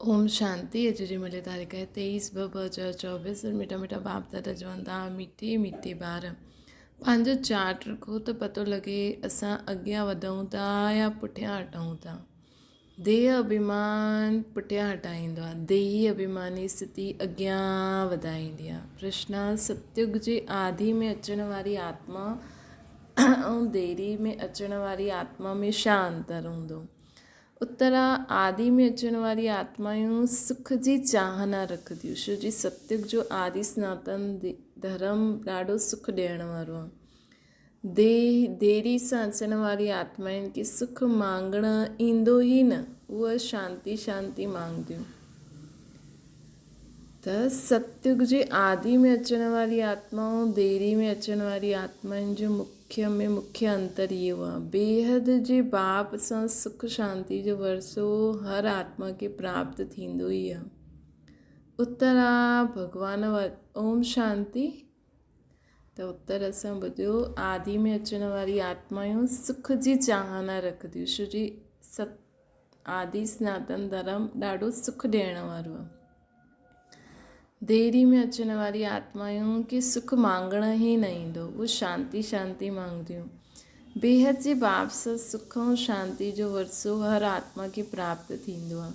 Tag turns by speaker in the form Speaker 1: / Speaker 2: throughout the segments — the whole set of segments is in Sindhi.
Speaker 1: اوم شانتي اڄ جي ملي تاريخ آهي 23 ٻه 2024 مٺا مٺا باپ دادا چون ٿا مٺي مٺي ٻار پنهنجو چارٽ رکو ته پتو لڳي اسان اڳيان وڌون ٿا يا پٺيان هٽون ٿا ديهه اڀيمان پٺيان هٽائيندو آهي ديهي اڀيماني اسٿتي اڳيان وڌائيندي آهي پرشنا ستيگ جي آڌي ۾ اچڻ واري آتما ۽ ديري ۾ اچڻ واري آتما ۾ ڇا انتر هوندو اترا آدي ۾ اچڻ واري آتمائون سک جي چاهنا رکنديون، ڇو جي ستيگ جو آدي سناتن ڌرم ڏاڍو سک ڏيڻ وارو آهي. ديهه ديري سان اچڻ واري آتمائن کي سک مانگڻ ايندو ئي نه، اهي شانتي شانتي مانگنديون. ته ستيگ جي آدي ۾ اچڻ واري آتمائون ديري ۾ اچڻ واري آتمائن جو مکيه ۾ مکيه انتر اهو آهي. بيحد جي باپ سان سک شانتي جو ورثو هر آتما کي پراپت ٿيندو ئي آهي. اتر آ ڀڳوان اوم شانتي ته اتر اسان ٻڌيو آدي ۾ اچڻ واري آتمائون سک جي چاهنا رکنديون ڇو جي ست آدي سناتن ڌرم ڏاڍو سک ڏيڻ وارو آهي. ديري ۾ اچڻ واري آتمائن کي سک مانگڻ ئي نه ايندو، اهي شانتي شانتي مانگنديون. بيحد جي باپ سان سک ۽ شانتي جو ورثو هر آتما کي پراپت ٿيندو آهي.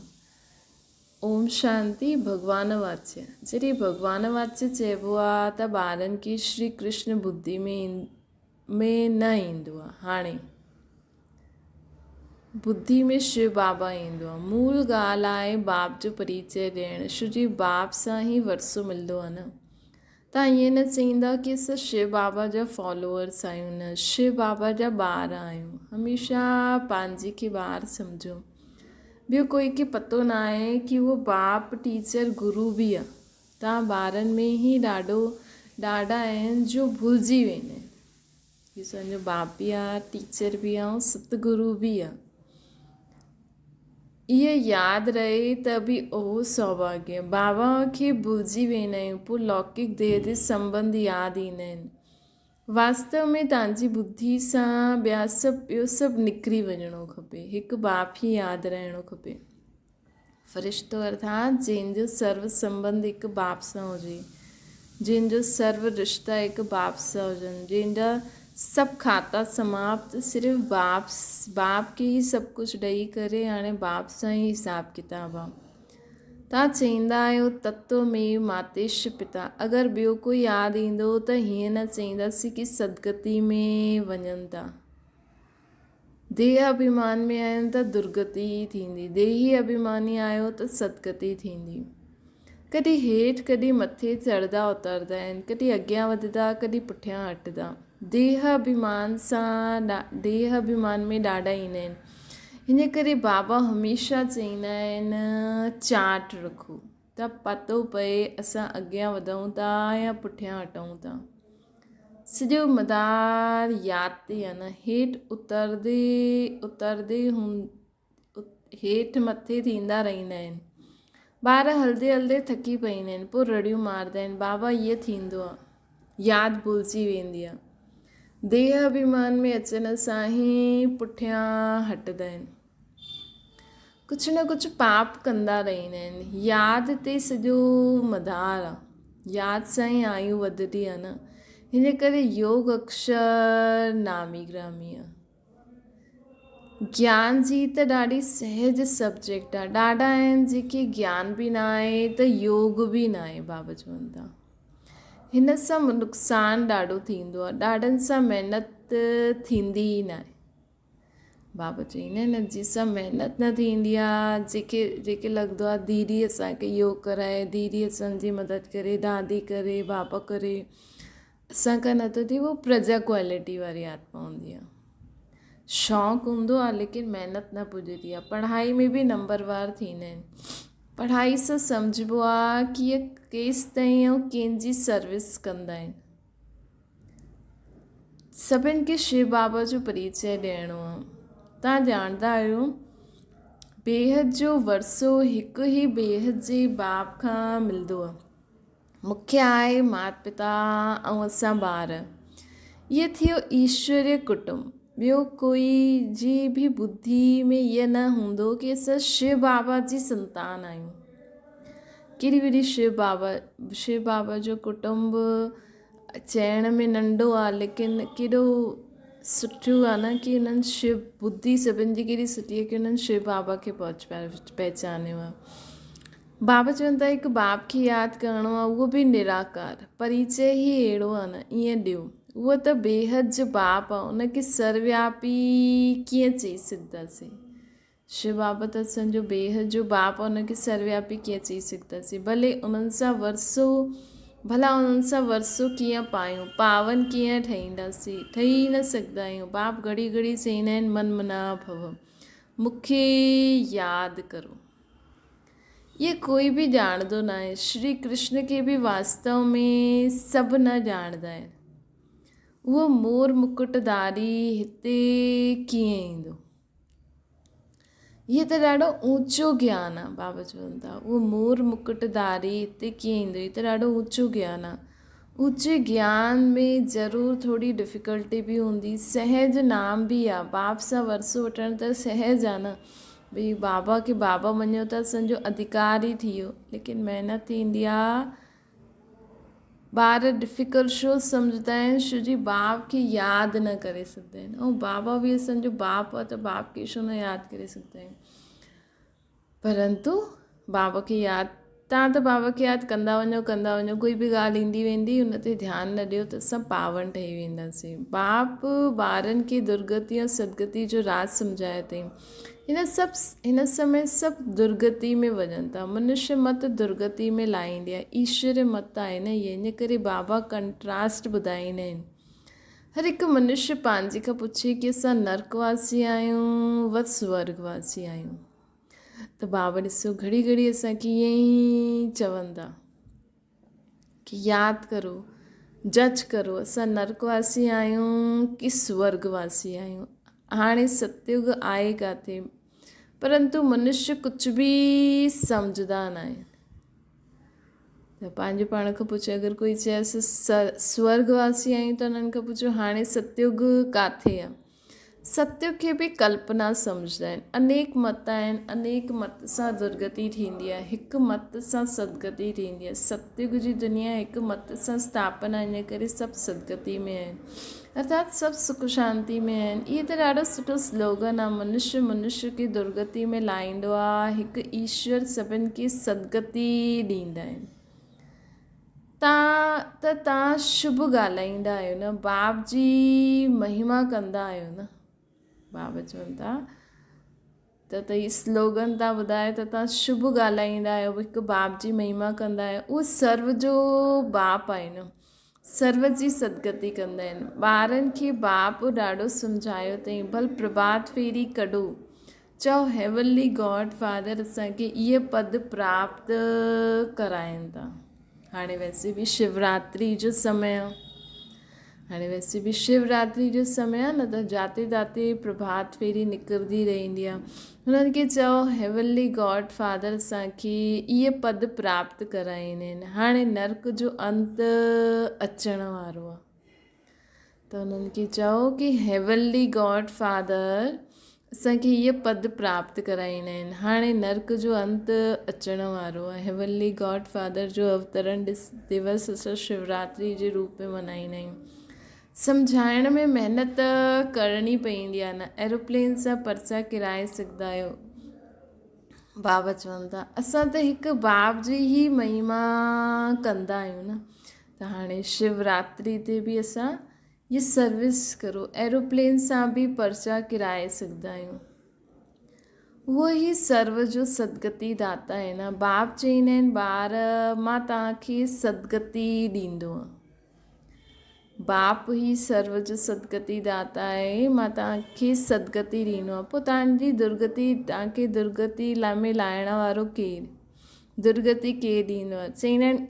Speaker 1: اوم شانتي ڀڳوان واچيه جڏهن ڀڳوان واچيه چئبو آهي ته ٻارن کي شري ڪرشن ٻڌي ۾ نه ايندو آهي. هاڻي. ٻڌي ۾ شو بابا ايندو آهي. مول ڳالهه آهي باپ جو پريچئه ڏيڻ. شو جي باپ سان ئي ورثو ملندو آهي نه. توهان ائين نه چئيندا ڪي اسان شو بابا جا فالوورس آهيون نه شو بابا جا ٻار آهيون. هميشه پنهنجي کي ٻار سمجهو. ٻيو ڪوئي کي پتو نه آهي ڪي اهو باپ ٽيچر گرو به آهي. توهان ٻارن ۾ ئي ڏاڍو ڏاڍا آهن جو ڀلجي ويندا آهن. هي اسان جو باپ به آ، ٽيچر به آ ۽ ست گرو به آ. اهي ياد رهي ته به اهو سوڀاگيه. بابا کي ڀلجي ويندا آهيون پوء لوڪڪ ديهه جي سنٻنڌ ياد ايندا آهن. واستو ۾ توهان جي ٻڌي سان ٻيا سڀ ٻيو سڀ نڪري وڃڻو کپي. هڪ باپ ئي ياد رهڻو کپي. فرشتو ارٿات جنهن جو سرو سنٻنڌ هڪ باپ سان هجي، جنهن جو سرو رشتا هڪ باپ سان هجن، جنهن جا سڀ کاتا سماپت صرف باپ باپ کي ئي سڀ ڪجهه ڏئي ڪري هاڻي باپ سان ئي حساب ڪتاب آ. توهان چئيندا آهيو تتو ميو ماتيش پتا اگر ٻيو ڪو ياد ايندو ته هيئن نه چئينداسين ڪي سدگتي ۾ وڃن ٿا. ديهه اڀيمان ۾ آهيون ته درگتي ئي ٿيندي، ديهي اڀيماني آهيو ته سدگتي ٿيندي. ڪڏهن هيٺ ڪڏهن مٿي چڙهندا اترندا آهن، ڪڏهن اڳيان وڌندا ڪڏهن پٺيان هٽندا. ديهه اڀيمان سان ديهه اڀيمان ۾ ڏاڍا ايندا آهن. ان ڪري بابا هميشه چئيندا آهن چاٽ رکو ته پتو پئي اسان اڳيان وڌون ٿا يا پٺيان هٽون ٿا. سڄو مدار ياد تي آ نه هيٺ اتردي اتردي هيٺ مٿي ٿيندا رهندا آهن. ٻار هلندي هلندي ٿڪي پئيندا آهن پوء رڙيون مارندا آهن بابا ائين ٿيندو آ. ياد ڀلجي ويندي آ. ديهه اڀيمان ۾ اچڻ سان ئي پٺيان هٽندا آهن. ڪجهه نه ڪجهه پاپ ڪندا رهندا آهن. ياد تي سڄو مدار آ. ياد سان ئي آيون وڌندي آ نه. هن ڪري يوگ اڪشر نامي گرامي آ. گيان جي ته ڏاڍي سهج سبجيڪٽ آ. ڏاڍا آهن جيڪي گيان به نه آهي ته يوگ به نه آهي بابا چون ٿا. هن سان نقصان ڏاڍو ٿيندو آ. ڏاڍن سان محنت ٿيندي ئي نه آهي. بابا چئيندا آهن جي سان محنت نه ٿيندي آهي جيڪي جيڪي لڳندو آهي ديدي اسان کي اهو ڪرائي ديدي اسان جي مدد ڪري دادي ڪري بابا ڪري اسان کان نٿو ٿئي اهو پرجا ڪوالٽي واري آتما هوندي آهي شوق هوندو آهي ليڪن محنت نه پڄندي آهي پڙهائي ۾ به نمبر وار ٿيندا آهن پڙهائي سان سمجهبو آهي ڪي اهي ڪيستائين ۽ ڪنهن جي سروس ڪندا آهن سڀن کي شو بابا جو پريچئه ڏيڻو آ. توهان ڄاڻندا آهيو بيحد جو ورثو هڪ ئي بيحد جي باپ کان ملندو آ. مکيه آهي مات پتا ۽ اسان ٻار. اهو ٿيو ايشوريه ڪٽنب. ٻيو ڪوئي جي به ٻڌي ۾ اهو نه هوندو ڪي اسان شو بابا جي سنتان آهيون. ڪيڏي وڏي شو بابا شو بابا جو ڪٽنب چئڻ ۾ ننڍو آهي ليڪن ڪيڏو سٺو آهي نه ڪي انهن شو ٻڌي سڀني جي ڪيڏي سٺي آهي ڪي انهن شو بابا کي پهچانيو آهي. بابا چون ٿا هڪ باپ کي ياد ڪرڻو آهي اهو به نراڪار، پريچئه ئي اهڙو آهي نه، ائين ڏيو. اهو ته بيحد جو باپ آهي، ان کي سروياپي ڪيئن چئي سگهنداسين؟ شو بابا ته اسان جو بيحد جو باپ آهي، ان کي سروياپي ڪيئن چئي سگهنداسين؟ ڀلي انهن سان ورثو، ڀلا انهن سان ورثو ڪيئن پايون؟ پاون ڪيئن ٺهينداسين؟ ٺهي ئي نه سگهندا آهيون. باپ گهڙي گهڙي چئيندا آهن من منا ڀو، مون کي ياد ڪرو. اهي ڪوئي به ڄاڻندو ناهي. شري ڪرشن کي به واستو ۾ سڀ نه ڄاڻندا آهن. اهو مور مڪٽ ڌاري هتي ڪيئن ايندو؟ هيء ته ڏاڍو اوچو گيان آهي. بابا چون ٿا اهو مور مڪٽ ڌاري هتي ڪيئن ايندو؟ هي ته ڏاڍو اوچو گيان آهي. اوچي گيان ۾ ضرور ٿوري ڊفيڪلٽي به هوندي. سهج نام به آهي. باپ سان ورثو وٺڻ ته سهج آهي نه. ڀئي بابا کي بابا مڃيو ته اسان جو اڌڪار ئي ٿي ويو ليڪن محنت ٿيندي آ ٻار ڊفيڪلٽ شو سمجهندا آهن شو جي باپ کي ياد نه ڪري سگهندا آهن ۽ بابا به اسان جو باپ آ ته باپ کي شو نه ياد ڪري سگهندا آهيون پرنتو بابا کي ياد تان ته بابا کي ياد ڪندا وڃو ڪندا وڃو ڪوئي به ڳالهه ايندي ويندي ان تي ڌيان نه ڏيو ته اسان پاون ٺهي وينداسين باپ ٻارن کي درگتي ۽ سدگتي جو راز سمجهايو اٿئي هن سڀ هن سمي سڀ درگتي ۾ وڃن ٿا منشي مت درگتي ۾ لاهيندي آهي ايشوري مت آهي نه هي ان ڪري بابا ڪنٽراسٽ ٻڌائيندا آهن هر هڪ منشي پنهنجي کان پڇي ڪي اسان نرڪ واسي آهيون و سورگ واسي آهيون ته بابا ڏسو گهڙي گهڙي اسان کي ائين ئي چوندا ڪي ياد ڪرو جج ڪرو اسان نرڪ واسي آهيون ڪي سورگ واسي آهيون هاڻي ستيگ آهي ڪاٿي پرنتو منشي ڪجهه به سمجهدا نه آهن ته پنهنجو پاڻ کان پڇو اگر ڪوئي چئي اسان سورگ واسي آهيون ته انهن کان پڇو هاڻي ستيگ ڪاٿي آهي ستيگ کي به ڪلپنا سمجهندا آهن. انيڪ مت آهن، انيڪ مت سان درگتي ٿيندي آهي، هڪ مت سان سدگتي ٿيندي آهي. ستيگ جي دنيا هڪ مت سان اسٿاپنا ان ڪري سڀ سدگتي ۾ آهن. ارٿات سڀ سک شانتي ۾ آهن. اهي ته ڏاڍو سٺو سلوگن آهي، منشي منشي کي درگتي ۾ لاهيندو آهي، هڪ ايشور سڀن کي سدگتي ڏيندا آهن. تان ته تان شڀ ڳالهائيندا آهيو نه، باب جي مهما ڪندا آهيو نه. باب چون ٿا ته ته هي سلوگن تان ٻڌايو ته تان شڀ ڳالهائيندا آهيو، هڪ باب جي مهما ڪندا آهيو، اهو سرو جو باپ آهي نه، سرو جي سدگتي ڪندا آهن. ٻارن کي باپ ڏاڍو سمجهايو اٿئي، ڀل پرڀات ڦيري ڪڍو، چئو هيونلي گاڊ فادر اسان کي اهي پد پراپت ڪرائين ٿا. هاڻي ويسي به شوراتري جو سمي آ. هاڻي ويسي به شوراتري جو سمي آ نه ته جاتي تاتي پرڀات ڦيري نڪرندي رهندي آ. هنن کي چئو هيونلي گاڊ فادر اسان کي اهي پد پراپت ڪرائين آهن. هاڻي نرڪ جو انت اچڻ وارو آ. ته انهن کي چئو ڪي هيونلي گاڊ فادر اسان کي هيء پد پراپت ڪرائيندا آهن. هاڻي نرڪ جو انت اچڻ وارو آهي. هيونلي گاڊ فادر جو اوترڻ دوس اسان شوراتري جي روپ ۾ ملهائيندا آهيون. سمجهائڻ ۾ محنت ڪرڻي پوندي آهي نه ايروپلين سان پرچا ڪرائي سگهندا آهيو. بابا چون ٿا اسان ته هڪ باب جي ئي مهما ڪندا آهيون نه. ته هاڻي شوراتري تي به اسان هي سروس ڪرو ايروپلين سان به پرچا ڪرائي سگهندا آهيون اهو ئي سرو جو سدگتي داتا آهي نه باپ چئيندا آهن ٻار مان توهان کي سدگتي ڏيندو آهيان باپ ئي سرو جو سدگتي داتا آهي مان توهان کي سدگتي ڏيندو آهيان پوء توهان جي درگتي توهان کي درگتي ۾ لاهڻ وارو ڪير درگتي ڪير ڏيندو آهي چئيندا آهن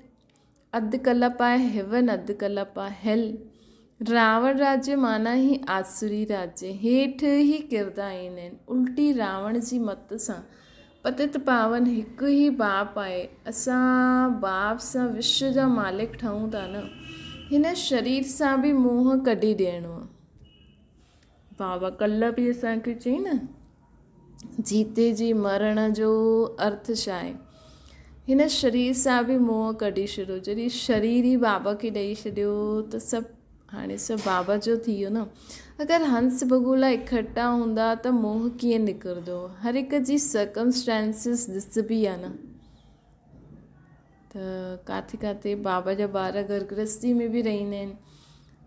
Speaker 1: اڌ ڪلپ آهي هيون اڌ ڪلپ آهي هيل. راوڻ راجيه معنيٰ هي آسوري راجيه. هيٺ هي ڪردا آهن. الٽي راوڻ جي مت سان. پتت پاون هڪ ئي باپ آهي. اسان باپ سان وشو جا مالڪ ٺهون ٿا نه. هن شرير سان به منهن ڪڍي ڏيڻو آهي. بابا ڪلهه به اسان کي چئي نه جيتي جي مرڻ جو ارٿ ڇا آهي؟ هن شرير سان به موهه ڪڍي ڇڏيو. جڏهن شرير ئي بابا کي ڏئي ڇڏيو ته سڀ هاڻي سڀ بابا جو ٿي ويو نه. اگر هنس بگولا اڪٺا هوندا ته موهه ڪيئن نڪرندو؟ هر هڪ جي سرڪمسٽانسز ڏسبي آهي نه. ته ڪاٿي ڪاٿي بابا جا ٻار گهر گرهستي ۾ به رهندا آهن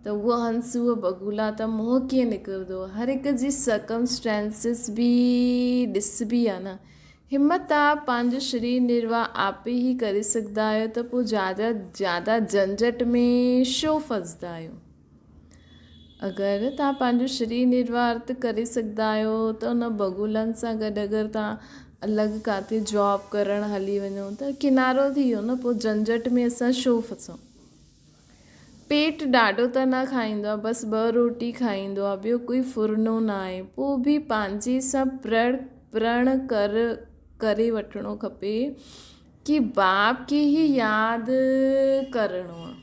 Speaker 1: ته اهو هنس اهو بگولا ته منهن ڪيئن نڪرندو هر هڪ جي سرڪمسٽانسز به ڏسبي آهي نه همت آ پنهنجو شرير نرواهه آپ ئي ڪري سگهندا آهيو ته پوء زياده زياده جهنجهٽ ۾ ڇو ڦسندا آهيو اگر توهان پنهنجو شرير نروارت ڪري سگهندا آهيو ته ان بگولن سان گڏ اگر توهان الڳ ڪاٿي جاب ڪرڻ هلي وڃو ته ڪنارو ٿي ويو نه پوء جهنجهٽ ۾ اسان ڇو ڦسون. پيٽ ڏاڍو ته نه کائيندو آهي بس ٻه روٽي کائيندو آهي ٻيو ڪوئي ڦرنو نه آهي پوء به پنهنجي سان پرڻ پرڻ ڪر ڪري وٺڻو کپي ڪي باپ کي ئي ياد ڪرڻو آهي.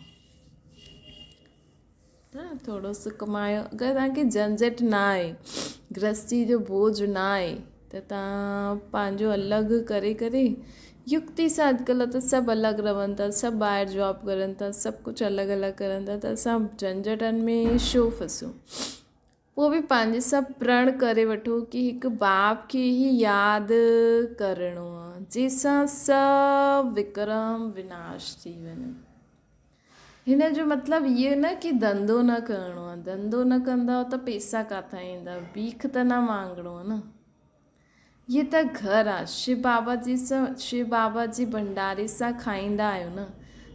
Speaker 1: ته ٿورو سو ڪمايو اگر توهان کي جهنجهٽ نه آهي گرهستي جو بوجهه نه آهي ته توهان پنهنجو الڳ ڪري ڪري يڪتي سان اڄڪلهه ته سڀ الڳ رهن ٿا سڀ ٻاهر جاب ڪرن ٿا سڀ ڪجهه الڳ الڳ ڪرن ٿا ته اسان جهنجهٽن ۾ ڇو ڦسون پوء به پنهنجي سان پرڻ ڪري وٺو ڪي هڪ باپ کي ئي ياد ڪرڻو آ جنهن سان سڀ وڪرم وناش ٿي وڃن. هن جو مطلب اهو نه ڪي ڌنڌو نه ڪرڻو آ، ڌنڌو نه ڪندؤ ته پيسا ڪاٿان ايندا، بيک ته نه مانگڻو آ نه. هي ته گهر آ، شو بابا جي سان شو بابا جي ڀنڊاري سان کائيندا آهيو نه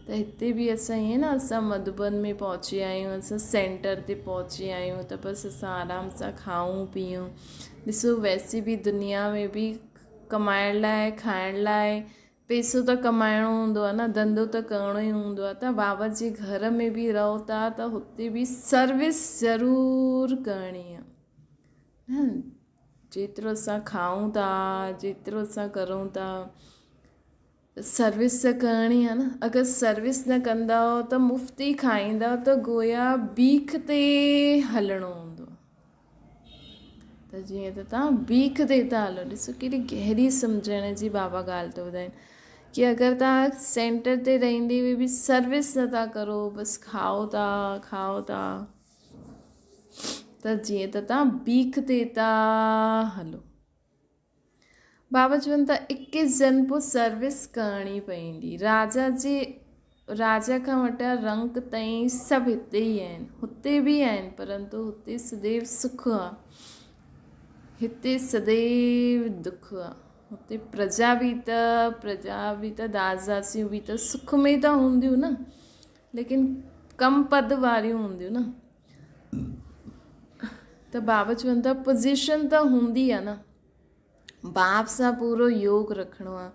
Speaker 1: ته هتي به اسان ائين نه اسان مڌوبن ۾ پهچي آيا آهيون اسان سينٽر تي پهچي آيا آهيون ته بس اسان آرام سان کائون پيئون ڏسو ويسي به دنيا ۾ به ڪمائڻ لاء کائڻ لاء پيسو ته ڪمائڻو هوندو آهي نه ڌنڌو ته ڪرڻو ئي هوندو آهي ته بابا جي گهر ۾ به رهو ٿا ته هتي به سروس ضرور ڪرڻي آهي نه جيترو اسان کائون ٿا جيترو اسان ڪرون ٿا سروس ته ڪرڻي آهي نه اگر سروس نه ڪندؤ ته مفت ئي کائيندؤ ته گويا بيک تي هلڻو هوندو ته جيئن ته توهان بيک تي ٿا هلو ڏسو ڪيڏي گهري سمجهڻ جي بابا ڳالهه ٿو ٻڌائين ڪي اگر توهان سينٽر تي رهندي به سروس نٿا ڪرو بس کائو ٿا کائو ٿا ته جيئن ته توهان بيک تي ٿا هلو. بابا چون ٿا اڪيس جن پوء سروس ڪرڻي پوندي. راجا جي راجا کان وٺي رنڪ تائين سڀ هتي ئي آهن. هتي به آهن پرنتو هتي سديو سک آ. هتي سديو دک آ. هتي پرجا به ته پرجا به ته داس داسيون به ته سک ۾ ته هونديون نه. ليڪن ڪم پد واريون هونديون نه ته بابا چون ٿا پوزيشن ته هوندي آهي نه باپ سان پورو يوگ رکڻو آهي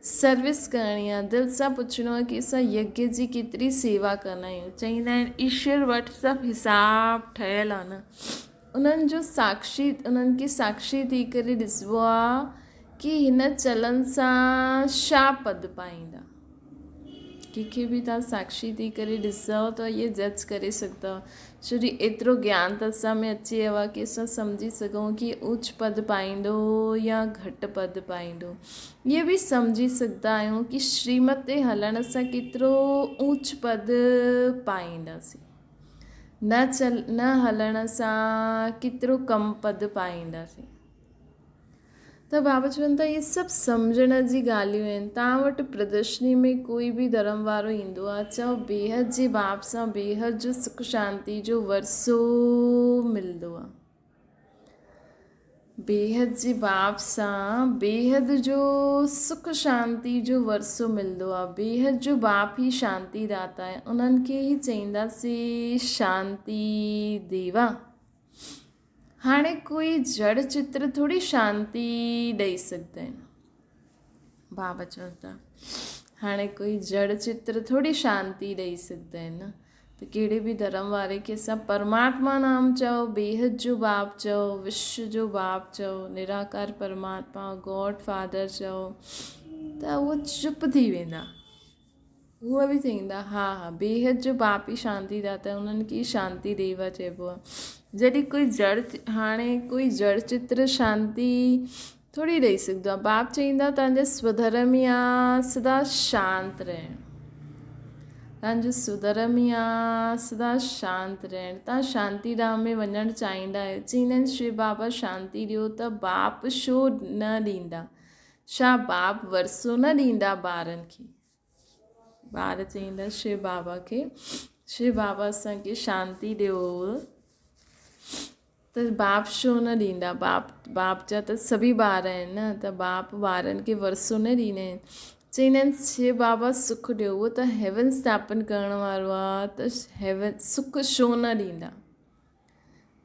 Speaker 1: سروس ڪرڻي آهي دل سان پڇڻو آهي ڪي اسان يگيه جي ڪيتري سيوا ڪندا آهيون چئيندا آهن ايشور وٽ سڀ حساب ٺهيل آهي نه انهن جو ساکشي انهن کي ساکشي ٿي ڪري ڏسبو آهي ڪي هن چلن سان ڇا پد پائيندا ڪنهن کي به توهان ساکشي ٿي ڪري ڏسندؤ ته اهي جج ڪري سگهندؤ ڇو جو ايترو گيان ته اسان ۾ اچي ويو آهي ڪي اسان سمجهي سگهون ڪي اوچ پد پائيندو يا گهٽ پد پائيندو اهي به سمجهي سگهندا آهيون ڪي شريمت تي هلڻ سان ڪيترو اوچ پد پائينداسين نه چل نه هلڻ سان ڪيترو ڪم پد پائينداسين ته بابا چون ٿا اهي سڀ سمجهڻ جي ڳالهيون آهن. توهان وٽ پردرشني ۾ ڪوئي به ڌرم وارو ايندو آهي، چئو بيحد جي باب سان بيحد جو سک شانتي جو ورثو ملندو آهي. بيحد جي باب سان بيحد جو سک شانتي جو ورثو ملندو آهي. بيحد جو باپ ئي شانتي داتا آهي. انهن کي ئي چئينداسين شانتي ديوا. هاڻي ڪوئي جڙ چتر ٿوري شانتي ڏئي سگهندا آهن. بابا چون ٿا هاڻي ڪوئي جڙ چتر ٿوري شانتي ڏئي سگهندا آهن نه ته ڪهڙي به ڌرم واري کي اسان پرماتما نام چئو بيحد جو باپ چئو وشو جو باپ چئو نراڪار پرماتما گاڊ فادر چئو ته اهو چپ ٿي ويندا هو به چئيندا، ها ها، بيحد جو باپ ئي شانتي داتا آهي، انهن کي ئي شانتي ديوا چئبو آهي. جڏهن ڪوئي جڙ هاڻي ڪوئي جڙ چتر شانتي ٿوري رهي سگهندو آهي. باپ چئيندا توهان جا سوڌرم ئي آ سدا شانت رهڻ. توهان جو سوڌرم ئي آ سدا شانت رهڻ. توهان شانتي ڌام ۾ وڃڻ چاهيندا آهيو. چئيندا آهن شو بابا شانتي ڏيو ته باپ ڇو نه ڏيندا. ڇا باپ ورثو نه ڏيندا ٻارن کي. ٻار چئيندا شو بابا کي شو بابا اسان کي شانتي ڏيو ته باپ ڇو نه ڏيندا باپ باپ جا ته سڀئي ٻار آهن نه ته باپ ٻارن کي ورثو نه ڏيندا آهن چئيندا آهن شو بابا سک ڏيو اهو ته هيون اسٿاپن ڪرڻ وارو آهي ته هيون سک ڇو نه ڏيندا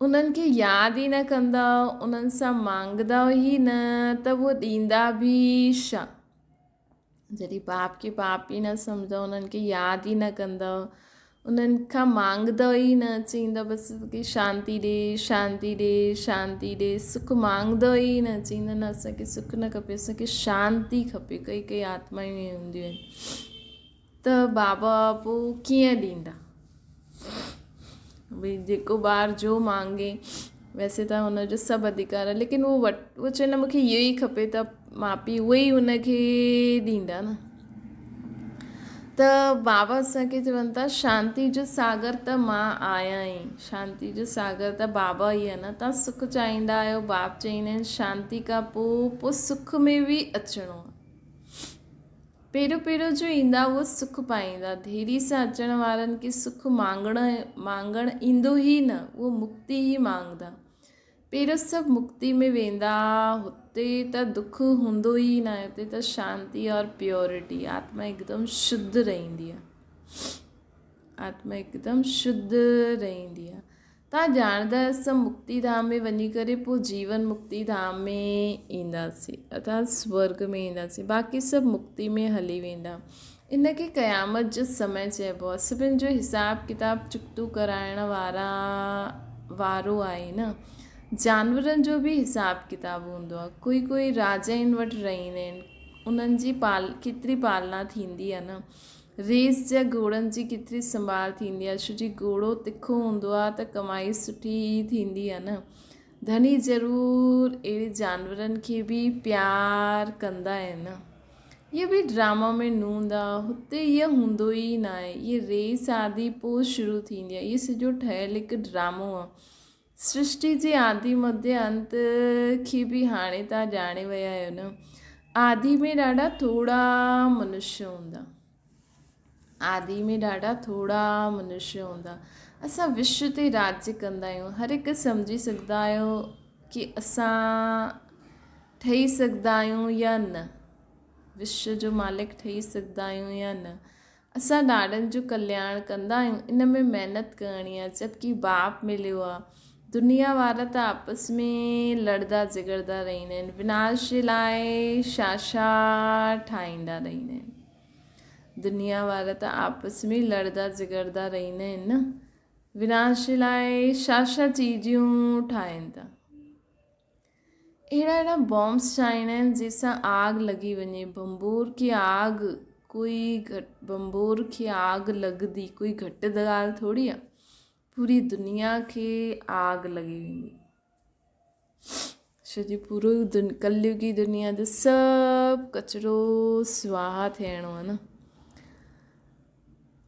Speaker 1: انهن کي ياد ئي نه ڪندا انهن سان مانگدا ئي نه ته اهو ڏيندا به ڇا جڏهن باپ کي باپ ئي نه سمجهندؤ، انهن کي ياد ئي نه ڪندؤ، انهن کان مانگندؤ ئي نه، چئيندؤ بس مون کي شانتي ڏي، شانتي ڏي، شانتي ڏي، سک مانگندؤ ئي نه، چئيندؤ نه اسان کي سک نه کپي، اسان کي شانتي کپي، ڪئي ڪئي آتمائون ائين هونديون آهن ته بابا پوء ڪيئن ڏيندا؟ ڀئي جيڪو ٻار جو مانگي ويسي ته هن جو سڀ اڌڪار آهي ليڪن اهو وٽ اهو چئي نه مونکي اهو ئي کپي ته ماء پيء اهو ئي هن کي ڏيندا نه ته بابا اسان کي چون ٿا شانتي جو ساگر ته مان آهيان ئي شانتي جو ساگر ته بابا ئي آهي نه تان سک چاهيندا آهيو باپ چئيندا آهن شانتي کان پوء پوء سک ۾ به اچڻو آهي پهريون پهريون جو ايندا اهو سک پائيندا. ديري سان اچڻ وارن کي سک مانگڻ مانگڻ ايندو ئي نه، اهو مڪتي ئي مانگدا. پهريون سڀ مڪتي ۾ ويندا، هتي ته دک هوندو ئي ناهي، هتي ته شانتي اور پيورٽي، آتما هڪدم شڌ رهندي آهي. آتما هڪدم شڌ رهندي آهي. توهان ڄاڻندا آهيو اسان مڪتي ڌام ۾ وڃي ڪري پوء جيون مڪتي ڌام ۾ اينداسين ارٿات سورگ ۾ اينداسين باقي سڀ مڪتي ۾ هلي ويندا ان کي قيامت جو سمي چئبو آهي سڀن جو حساب ڪتاب چڪتو ڪرائڻ وارا وارو آهي نه جانورن جو به حساب ڪتاب هوندو آهي ڪوئي ڪوئي راجائن وٽ رهندا آهن انهن جي پال ڪيتري پالنا ٿيندي آهي نه ريس جا گهوڙن جي ڪيتري سنڀال ٿيندي آهي، ڇو جي گهوڙو تکو هوندو آهي ته ڪمائي سٺي ئي ٿيندي آهي نه. ڌڻي ضرور اهڙي جانورن کي به پيار ڪندا آهن نه. اهي به ڊراما ۾ نوند آ، هتي اهي هوندو ئي ناهي. اهي ريس آدي پوء شروع ٿيندي آهي. اهي سڄو ٺهيل هڪ ڊرامو آ. سرشٽي جي آدي مڌيه انت کي به هاڻي توهان ڄاڻي ويا آهيو نه. آدي ۾ ڏاڍا ٿورا منشيه هوندا. آدي ۾ ڏاڍا ٿورا منشيه هوندا. اسان وشو تي راڄ ڪندا آهيون. هر هڪ سمجهي سگهندا آهيو ڪي اسان ٺهي سگهندا آهيون يا نه. وشو جو مالڪ ٺهي سگهندا آهيون يا نه. اسان ڏاڏن جو ڪلياڻ ڪندا آهيون ان ۾ محنت ڪرڻي آهي جبڪه باپ مليو آهي دنيا وارا ته آپس ۾ لڙدا جهڳڙدا رهندا آهن وناش جي لاء ڇا ڇا ٺاهيندا رهندا آهن دنيا وارا ته آپس ۾ لڙدا جهڳڙدا رهندا آهن نه وناش جي لاء ڇا ڇا چيزيون ٺاهين ٿا. اهڙا اهڙا بامس ٺاهيندا آهن جنهن سان آگ لڳي وڃي ڀنڀور کي آگ ڪوئي گهٽ ڀنڀور کي آگ لڳندي ڪوئي گهٽ ڳالهه ٿوري آهي پوري دنيا کي آگ لڳي ويندي ڇو جي پورو ڪليگي دنيا جو سڀ ڪچرو سواها ٿيڻو آهي نه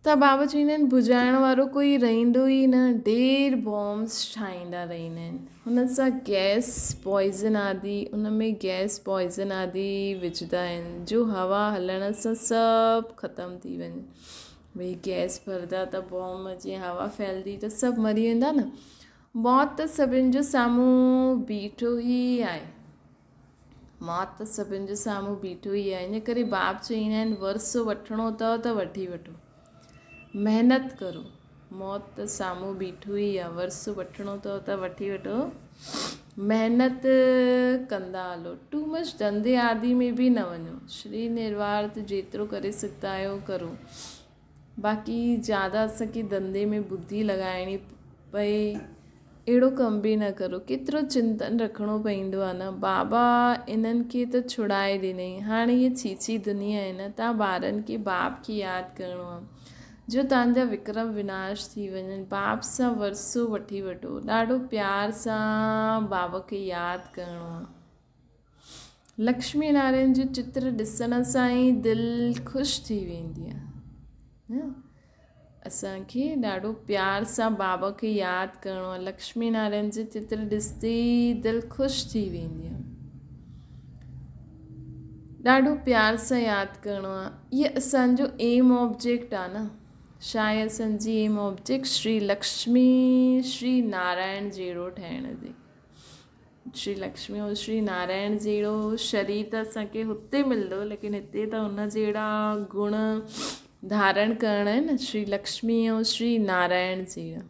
Speaker 1: ته بابا چوندا آهن ڀڄائڻ وارو ڪوئي رهندو ئي نه ڊير بامس ٺاهيندا رهندا آهن هن سان گئس پوائزن آدي ان ۾ گئس پوائزن آدي وجهندا آهن جو هوا هلڻ سان سڀ ختم ٿي وڃي ڀئي گئس ڀردا ته بام جيئن هوا ڦهلدي ته سڀ مري ويندا نه موت ته سڀن جو سامهون بيٺو ئي آهي موت ته سڀن جي سامهون بيٺو ئي آهي، ان ڪري باپ چئيندا آهن ورثو وٺڻو اٿو ته وٺي وٺو، محنت ڪرو، موت ته سامهون بيٺو ئي آهي، ورثو وٺڻو اٿو ته وٺي وٺو، محنت ڪندا هلو، ٽو مچ ڌنڌي آدي ۾ به نه وڃو، شرير نروار ته جيترو ڪري سگهندا آهيو ڪرو، باقي زياده اسان کي ڌنڌي ۾ ٻڌي لڳائڻي پئي اهڙو ڪم به نه ڪرو ڪيترو چنتن رکڻو پئيندو آهي نه بابا انهن کي ته ڇڙائي ڏنئي هاڻي هيء ڇيڇي دنيا آهي نه تان ٻارن کي باپ کي ياد ڪرڻو آهي. جو توهان جا وڪرم وناش ٿي وڃن. باپ سان ورثو وٺي وٺو. ڏاڍو پيار سان باب کي ياد ڪرڻو آهي. لڪشمي نارائڻ جو چتر ڏسڻ سان ئي دل خوش ٿي ويندي آهي. اسان کي ڏاڍو پيار سان بابا کي ياد ڪرڻو آهي. لڪشمي نارائڻ جو چتر ڏسندي ئي دل خوش ٿي ويندي آهي. ڏاڍو پيار سان ياد ڪرڻو آهي. اهي اسان جو ايم آبجيڪٽ آهي نه. ڇا آهي اسان جي ايم آبجيڪٽ؟ شري لڪشمي شري نارائڻ جهڙو ٺهڻ جي. شري لڪشمي ۽ شري نارائڻ جهڙو شرير ته اسان کي هتي ملندو ليڪن هتي ته ان جهڙا گڻ ڌارڻ ڪرڻا آهن نه شري لڪشمي ۽ شري نارائڻ جهڙا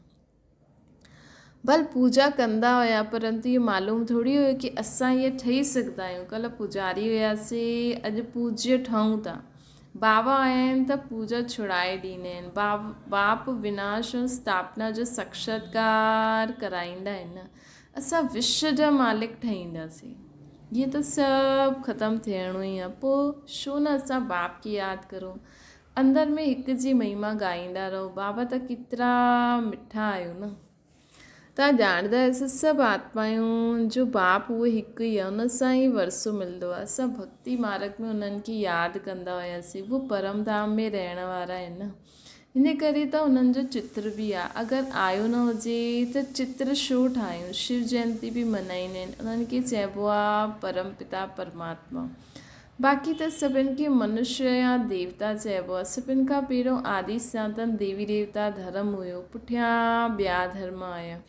Speaker 1: ڀل پوڄا ڪندا هيا پرنتو اهو معلوم ٿوري هيو ڪي اسان اهي ٺهي سگهندا آهيون ڪلهه پوڄاري هياسي اڄ پوڄيه ٺهون ٿا بابا آيا آهن ته پوڄا ڇڙائي ڏيندا آهن. باپ وناش ۽ اسٿاپنا جو ساکشاتڪار ڪرائيندا آهن نه. اسان وشو جا مالڪ ٺهينداسين. هيء ته سڀ ختم ٿيڻو ئي آهي. پوء ڇو نه اسان باپ کي ياد ڪرون. اندر ۾ هڪ جي مهما ڳائيندا رهون. بابا ته ڪيترا مٺا آهيو نه. توهان ڄاڻندا آهيو اسان سڀ آتمائون جو باپ اهو هڪ ئي آهي ان سان ئي ورثو ملندو آهي اسان ڀڳتي مارگ ۾ انهن کي ياد ڪندا هياسين اهو پرم ڌام ۾ رهڻ وارا آهن نه ان ڪري ته انهن جو چتر به آهي اگر آيو نه هجي ته چتر ڇو ٺاهيون شو جينتي به منائيندا آهن انهن کي چئبو آهي پرم پتا پرماتما باقي ته سڀن کي منشيه يا ديوتا چئبو آهي. سڀن کان پهريون آدي سناتن ديوي ديوتا ڌرم هيو، پٺيان ٻيا ڌرم آيا.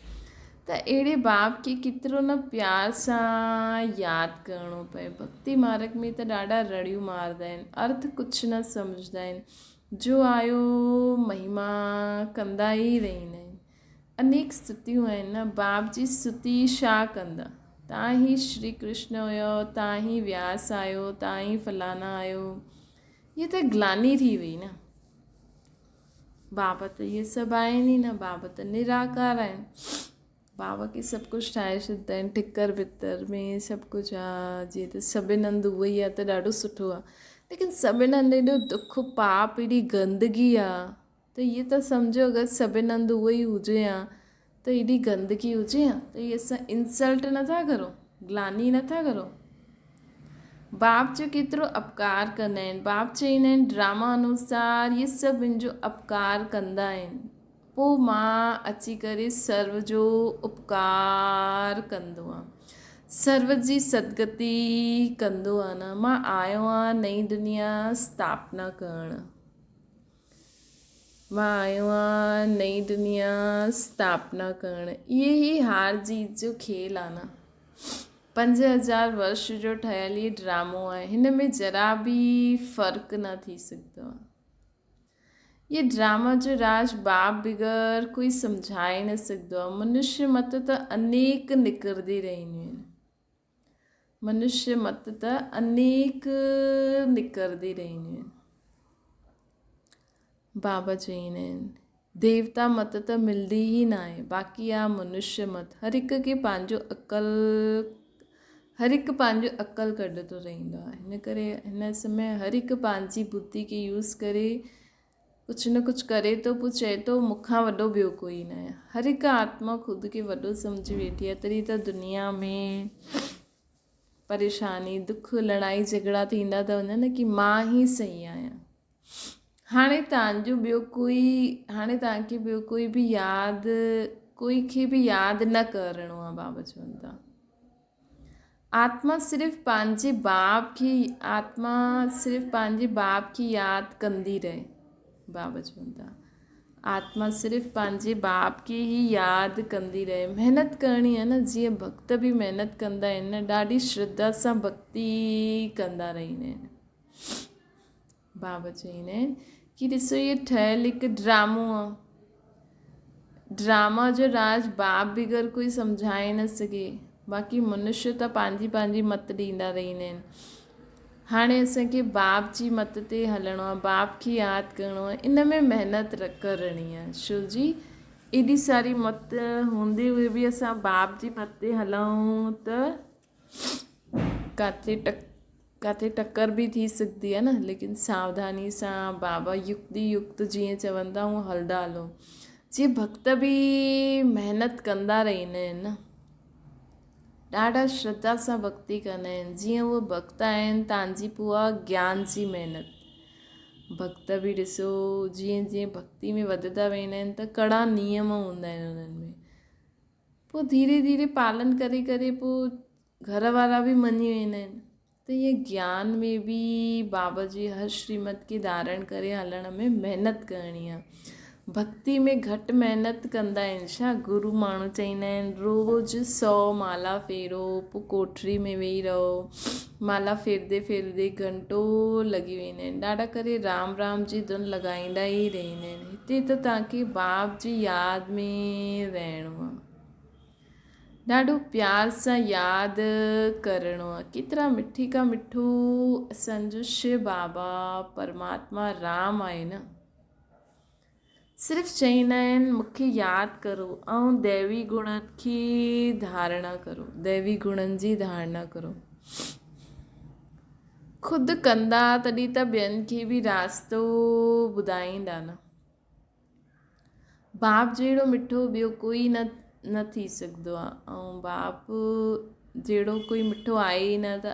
Speaker 1: ته اهڙي باپ کي ڪيترو نه پيار سان ياد ڪرڻو پئي. ڀڳتي مارگ ۾ ته ڏاڍا رڙيون مارندا آهن، ارٿ ڪجهه نه سمجهندا آهن. جو آيو مهما ڪندا ئي رهندا آهن. انيڪ ستيون آهن نه، باپ جي ستي ڇا ڪندا؟ تان هي شري ڪرشن هيو، تان هي وياس آيو، تان هي فلانا آيو. هيء ته گلاني ٿي وئي نه. بابا ته اهي سڀ آهن ئي نه، بابا ته نراڪار آهن. بابا کي سڀ ڪجهه ٺاهي ڇڏيندا آهن، ٺڪر ڀتر ۾ سڀ ڪجهه آهي، جيئن ته سڀن هنڌ اهو ئي آهي ته ڏاڍو سٺو آهي. ليڪن سڀن هنڌ ايڏو دک پاپ ايڏي گندگي آهي. ته اهي ته سمجهو اگر سڀن هنڌ اهو ئي هجي ها ته ايڏي گندگي هجي ها ته اهي اسان انسلٽ نٿا ڪرون گلاني نٿا ڪرون باپ جو ڪيترو اپڪار ڪندا آهن باپ چئيندا آهن ڊراما انوسار اهي سڀ منهنجو اپڪار ڪندا آهن پوء مان اچي ڪري سرو جو اپڪار ڪندو آهيان سرو جي سدگتي ڪندو آهيان مان آيو آهيان نئين دنيا اسٿاپنا ڪرڻ مان آيو آن نئين دنيا اسٿاپنا ڪرڻ. اهي ئي هار جيت جو کيل آ نه. 5000 ورش جو ٺهيل هي ڊرامو آهي. هن ۾ ذرا به فرق نه ٿي سگهندو آ. هي ڊراما جو راز باپ بغير ڪوئي سمجهائي نه سگهندو آ. منشيه مت ته انيڪ نڪرندي رهنديون آهن. منشيه مت ته انيڪ نڪرندي رهنديون آهن. بابا چئيندا آهن، ديوتا مت ته ملندي ئي ناهي، باقي آ منشيه مت. هر هڪ کي پنهنجو عقل هر هڪ پنهنجو عقل ڪڍندو رهندو آهي. هن ڪري هن سمي هر هڪ پنهنجي ٻڌي کي يوز ڪري ڪجهه نه ڪجهه ڪري ٿو پوء چئي ٿو مون کان وڏو ٻيو ڪوئي نه آهي. هر هڪ آتما خود کي وڏو سمجهي ويٺي آهي تڏهن ته دنيا ۾ پريشاني، دک، لڙائي جهڳڙا ٿيندا ٿا وڃن نه ڪي مان ئي صحيح آهيان. هاڻي توهان جو ٻيو ڪوئي هاڻي توهان کي ٻيو ڪوئي به ياد ڪوئي کي به ياد نه ڪرڻو آهي بابا چون ٿا. آتما صرف پنهنجي باپ کي آتما صرف پنهنجي باپ کي ياد ڪندي رهي بابا چون ٿا آتما صرف پنهنجي باپ کي ئي ياد ڪندي رهي محنت ڪرڻي آهي نه جيئن ڀڳت به محنت ڪندا آهن نه ڏاڍي شرڌا سان ڀڳتي ڪندا رهندا آهن بابا چئيندا آهن ڪي ڏسو هي ٺهيل هڪ ڊرامو آ ڊراما جو راز باپ بغير ڪوئي سمجهائي نه سگهي باقي منشي ته پنهنجي پنهنجي مت ڏيندا رهندا آهن هاڻي اسانکي باپ جي مت تي هلڻو آ باپ کي ياد ڪرڻو آ ان ۾ محنت ڪرڻي آ ڇو جي ايڏي ساري مت هوندي هئي به اسان باپ جي مت تي هلون ته ڪاٿي ٽڪ ڪاٿي ٽڪر به ٿي سگهندي آهي نه ليڪن ساوڌاني سان بابا يڪتي يڪت جيئن چون ٿا هونئن هلندا هلو جيئن ڀڳت به محنت ڪندا رهندا آهن نه ڏاڍا شرڌا سان ڀڳتي ڪندا آهن جيئن اهي ڀڳت آهن تان جي پوء آهي گيان جي محنت ڀڳت به ڏسو جيئن جيئن ڀڳتي ۾ وڌندا ويندا آهن ته ڪڙا نيم هوندا آهن انهن ۾ پوء ڌيري ڌيري پالن ڪري ڪري پوء گهر وارا به مڃي ويندا آهن ته ائين گيان ۾ به بابا جي هر شريمت کي ڌارڻ ڪري هلڻ ۾ محنت ڪرڻي آهي. ڀڳتي ۾ گهٽ محنت ڪندا آهن ڇا؟ گرو ماڻهو چئيندا آهن روز سو مالا ڦيرو پوء ڪوٺڙي ۾ ويهي رهو مالا ڦيردي ڦيردي گهنٽو لڳي ويندا آهن ڏاڍا ڪري رام رام جي ڌن لڳائيندا ئي رهندا آهن هتي ته توهان کي باب جي ياد ۾ رهڻو آهي. ڏاڍو پيار سان ياد ڪرڻو آ. ڪيترا مٺي کان مٺو اسان جو شو بابا پرماتما رام آهي نه. صرف چئيندا آهن مون کي ياد ڪرو ۽ ديوي گڻن کي ڌارڻا ڪرو ديوي گڻن جي ڌارڻا ڪرو. خود ڪندا تڏهن ته ٻين کي به راستو ٻڌائيندا نه. باپ جهڙو مٺو ٻيو ڪوئي نه نه ٿي سگهندو آهي ۽ باپ جهڙو ڪوئي مٺو آهي ئي نه ته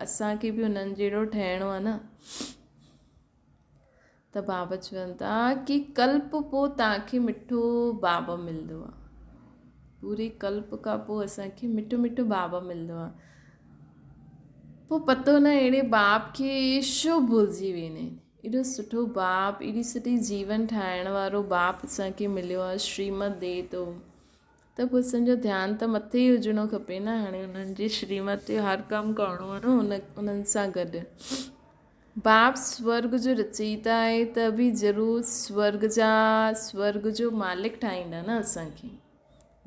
Speaker 1: اسان کي به انهن جهڙو ٺهڻو آهي نه ته بابا چون ٿا ڪي ڪلپ پوء توهان کي مٺو بابا ملندو آهي پوري ڪلپ کان پوء اسان کي مٺو مٺو بابا ملندو آهي پوء پتو نه اهڙي باپ کي ڇو ڀلجي ويندا آهن ايڏو سٺو باپ، ايڏي سٺي جيون ٺاهڻ وارو باپ اسان کي مليو آهي شريمت ڏي ٿو ته پوء اسان جو ڌيان ته مٿي ئي هجڻو کپي نه هاڻي انهن جي شريمت تي هر ڪم ڪرڻو آهي نه ان انهن سان گڏ باپ سورگ جو رچيتا آهي ته به ضرور سورگ جا سورگ جو مالڪ ٺاهيندا نه اسان کي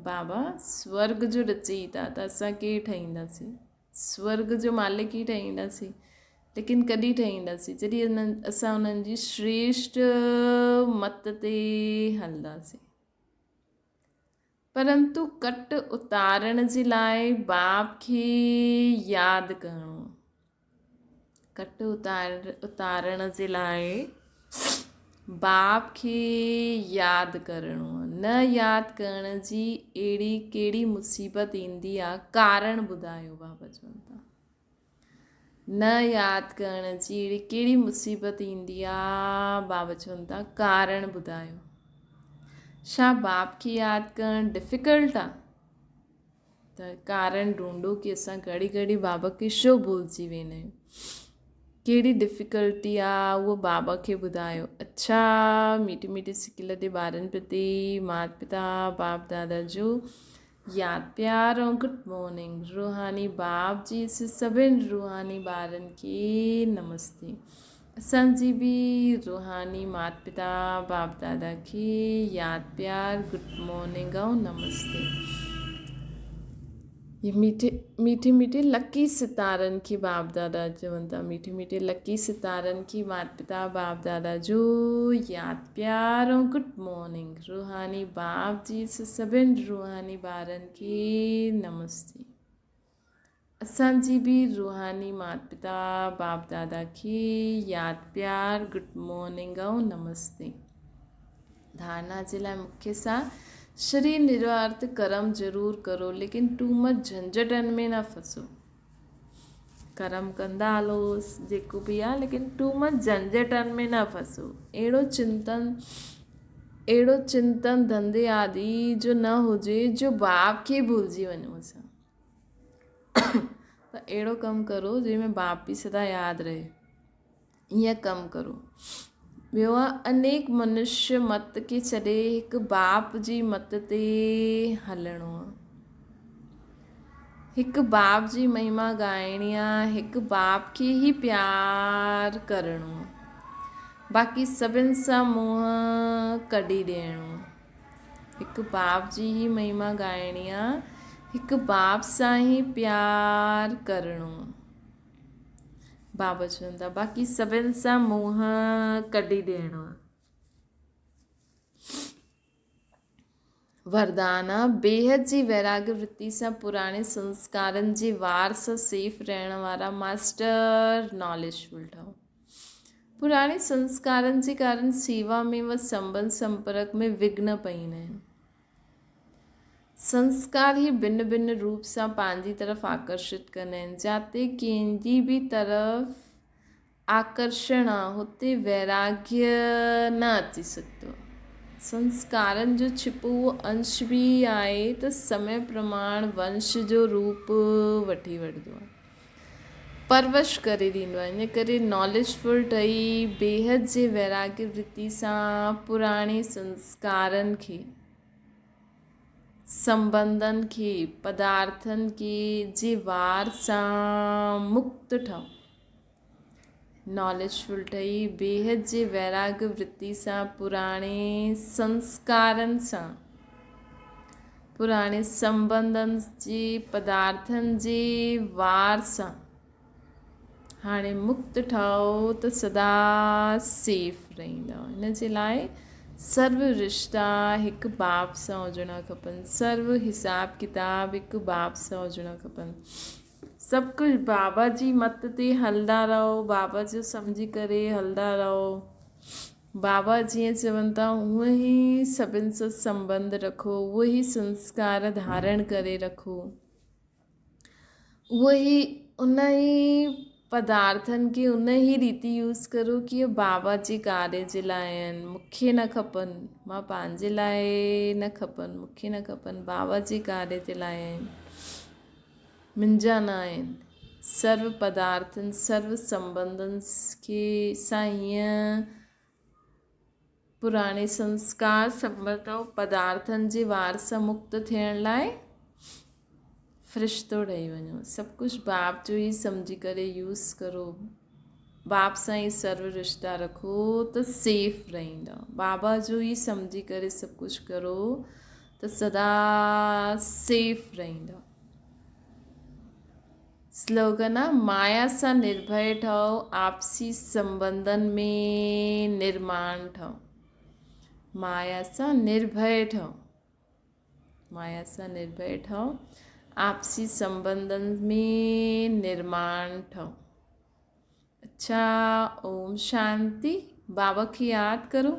Speaker 1: بابا سورگ جو رچيتا ته اسان ڪير ٺهينداسين سورڳ جو مالڪ ئي ٺهينداسين ليڪن ڪڏهن ٺهينداسين جڏهن انهن اسان انهن جي شريشٽ مت تي هلنداسين پرنتو ڪٽ اتارڻ جي لاء باپ کي ياد ڪرڻو ڪٽ اتارڻ جي لاء باپ کي ياد ڪرڻو آ. نه ياد ڪرڻ جي اهڙي ڪهڙي مصيبت ايندي آ ڪارڻ ٻڌايو بابا چون ٿا. نه ياد ڪرڻ جي اهڙي ڪهڙي مصيبت ايندي آ بابا چون ٿا ڪارڻ ٻڌايو. ڇا باپ کي ياد ڪرڻ ڊفيڪلٽ آ؟ ته ڪارڻ ڍونڍو ڪي اسان گهڙي گهڙي بابا کي ڇو ڀلجي ويندا آهيون ڪهڙي ڊفيڪلٽي آ اهو بابا کي ٻڌايو اڇا ميٺي ميٺي سڪل تي ٻارن پرتي مات پتا باپ دادا جو ياد پيار ۽ گڊ مارننگ روحاني باپ جي سڀن روحاني ٻارن کي نمستي اسان جي به روحاني مات پتا باپ دادا کي ياد پيار گڊ مارننگ ۽ نمستي هي ميٺي ميٺي ميٺي لڪي ستارن کي باپ دادا چون ٿا ميٺي ميٺي لڪي ستارن کي مات پتا باپ دادا جو ياد پيار ۽ گڊ مارننگ روحاني باپ جي سڀن روحاني ٻارن کي نمستي اسان جي به روحاني مات پتا باپ دادا کي ياد پيار گڊ مارننگ ۽ نمستي ڌارنا جي لاء مکي سان شرير نروارت ڪرم ضرور ڪرو ليڪن ٽو مچ جھنجھٽن ۾ نه ڦسو ڪرم ڪندا هلو جيڪو به آ ليڪن ٽو مچ جھنجھٽن ۾ نه ڦسو اهڙو چنتن اهڙو چنتن ڌنڌي آدي جو نه هجي جو باپ کي ڀلجي وڃون اسان ته اهڙو ڪم ڪرو جنهن ۾ باپ به سدا ياد رهي ائين ڪم ڪرو ٻيو آهي انيڪ منشيه مت کي ڇڏي هڪ باپ جي مت تي هلڻو آهي هڪ باپ جي مهما ڳائڻي آهي هڪ باپ کي ئي پيار ڪرڻو آهي باقي سڀن سان منهن ڪڍي ڏيڻو آهي هڪ باپ جي ئي مهما ڳائڻي آ، هڪ باپ سان ئي پيار ڪرڻو آ. بابا چون ٿا باقي سڀن سان منهن ڪڍي ڏيڻو آ. وردان، بيحد جي ويراڳ ورتي سان پراڻي سنسڪارن جي وار سان سيف رهڻ وارا ماسٽر ناليج فل ٺهو. پراڻي سنسڪارن جي ڪارڻ سيوا ۾ و سنٻنڌ سمپرڪ ۾ وگهن پئيندا آهن. سنسڪار ئي ڀن ڀن روپ سان پنهنجي طرف آڪرشت ڪندا آهن. جاتي ڪنهن جي به طرف آڪرشڻ آ، هتي ويراڳيه نه اچي سگهندو آ. سنسڪارن جو ڇپو اهو انش به آهي ته سمي پرماڻ ونش جو روپ وٺي وٺندو آ. پرورش ڪري ڏيندو آ. ان ڪري ناليج فل ٺهي بيحد جي ويراڳيه ورتي سان پراڻي سنسڪارن کي، سنٻنڌن کي، پدارٿن کي جي وار سان مڪت ٺهو. ناليج فل ٺهي بيحد جي ويراڳ ورتي سان پراڻي سنسڪارن سان پراڻي سنٻنڌن جي پدارٿن جي وار سان هاڻي مڪت ٺهو ته سدا سيف رهندؤ. ان جي لاء سرو رشتا هڪ باپ سان هجڻا کپن، سرو حساب ڪتاب هڪ باپ سان هجڻا کپن. سڀ ڪجهه بابا جي مت تي هلندا رهو، بابا جو سمجهي ڪري هلندا رهو. بابا جيئن چون ٿا هونئن ئي سڀن سان سنٻنڌ رکو، اهو ئي سنسڪار ڌارڻ ڪري رکو، اهو ئي ان ئي پدارٿن کي ان ئي ريتي يوز ڪرو ڪي اهي بابا جي ڪاريه جي لاء آهن، مون کي نه کپن، مان پنهنجي لاء نه کپن، مون کي نه کپن، بابا جي ڪاريه جي لاء آهن. منهنجا نه آهن. سرو پدارٿن، سرو سنٻنڌن کي سان هيئن پراڻي سنسڪار سنٻنڌ ۽ پدارٿن جي وار سان مڪت ٿيڻ لاء فرشتو ٺهي وڃو. سڀ ڪجهه باپ جو ئي سمجهي ڪري يوز ڪرو. باپ سان ئي سرو رشتا رکو ته سيف رهندؤ. بابا جو ئي سمجهي ڪري سڀ ڪجهه ڪرو ته سدا سيف رهندؤ. سلوگن، مايا سان نرڀئي ٺهو، آپسي سنٻنڌن ۾ نرماڻ ٺهو. مايا سان نرڀئي ٺهو. مايا سان نرڀئي ٺهو، آپسي سنٻنڌن ۾ نرماڻ ٺهو. اڇا اوم شانتي. بابا کي ياد ڪرو.